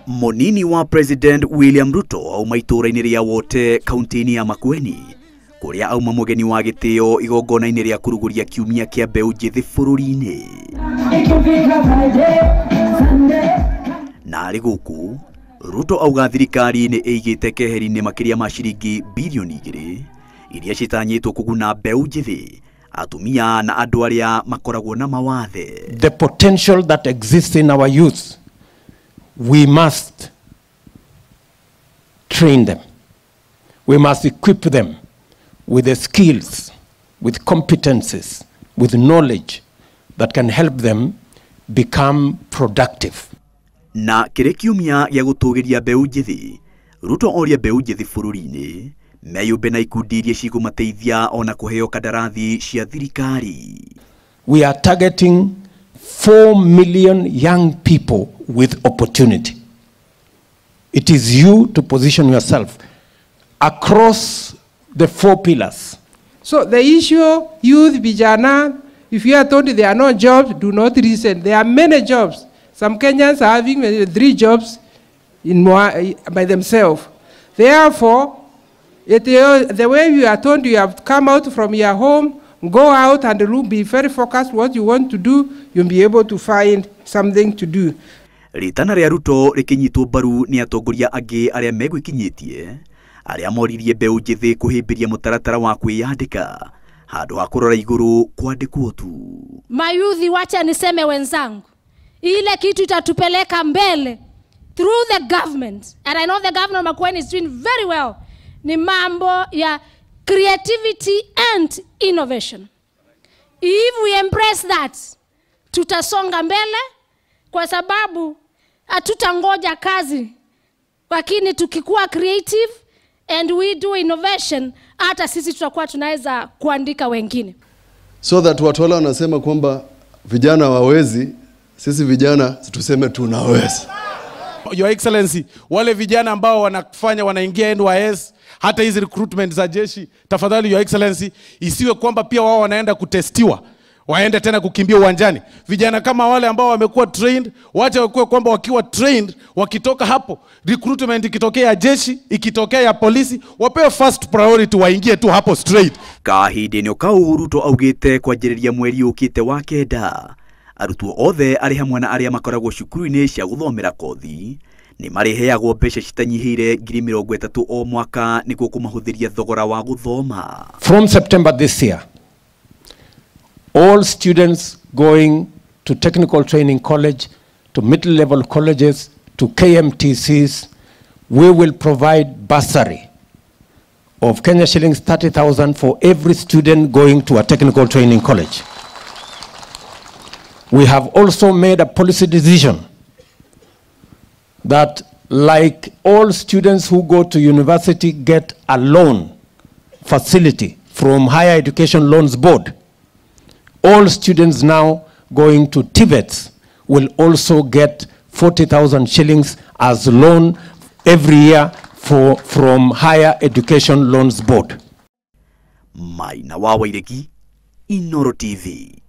Munini wa President William Ruto auma itũũra-inĩ rĩa Wote kaunti-inĩ ya Makueni kũrĩa auma mũgeni wa gĩtĩo igongona-inĩ rĩa kũrugũria kiumia kĩa mbeũ njĩthĩ bũrũri-inĩ. Na arĩ gũkũ Ruto auga thirikari nĩ ĩigĩte keheri-inĩ makĩria ma ciringi bilioni 2 iria citanyĩtwo kũguna mbeũ njĩthĩ, atumia na andũ arĩa makoragwo na mawathe. The potential that exists in our youth, we must train them. We must equip them with the skills, with competencies, with knowledge that can help them become productive. Na kĩrĩ kiumia gĩa gũtũgĩria mbeũ njĩthĩ, Ruto oria mbeũ njĩthĩ bũrũri-inĩ meyũmbe na ikundi iria cigũmateithia ona kũheo kandarathi cia thirikari. We are targeting 4 million young people with opportunity. It is you to position yourself across the 4 pillars. So the issue, youth, vijana, if you are told there are no jobs, do not listen. There are many jobs. Some Kenyans are having 3 jobs in by themselves. Therefore, the way you are told you have come out from your home, go out and look, be very focused what you want to do, you'll be able to find something to do. Ritana rĩa Ruto rĩkĩnyitwo mbaru nĩ atongoria angĩ arĩa megwĩkinyĩtie arĩa moririe mbeũ njĩthĩ kũhĩmbĩria mũtaratara wa kwĩyandĩka handũ ha kũrora igũrũ kwandĩkwo tu. Mayuthi, wacha niseme wenzangu, ile kitu itatupeleka mbele through the government, and I know the governor of Makueni is doing very well, ni mambo ya creativity and innovation. If we embrace that, tutasonga mbele kwa sababu hatutangoja kazi, lakini tukikuwa creative and we do innovation, hata sisi tutakuwa tunaweza kuandika wengine. So that watu wale wanasema kwamba vijana wawezi, sisi vijana tuseme tunaweza. Your Excellency, wale vijana ambao wanafanya wanaingia NYS, hata hizi recruitment za jeshi, tafadhali Your Excellency, isiwe kwamba pia wao wanaenda kutestiwa, waende tena kukimbia uwanjani. Vijana kama wale ambao wamekuwa trained, wacha wakuwe kwamba wakiwa trained, wakitoka hapo, recruitment ikitokea ya jeshi, ikitokea ya polisi, wapewe first priority waingie tu hapo straight. Kahinda-inĩ kau Ruto augĩte kwanjĩrĩria mweri ũkĩte wa 9 arutwo othe arĩ hamwe na arĩa makoragwo cukuru-inĩ cia gũthomera kothi nĩ marĩheagwo mbeca citanyihĩire 30,000 o mwaka nĩguo kũmahũthĩria thogora wa gũthoma. From September this year, all students going to Technical Training College, to middle-level colleges, to KMTCs, we will provide bursary of Kenya shillings 30,000 for every student going to a technical training college. We have also made a policy decision that, like all students who go to university get a loan facility from Higher Education Loans Board, all students now going to TVETs will also get 40,000 shillings as loan every year from Higher Education Loans Board. Maina wa Wairegi, Inooro TV.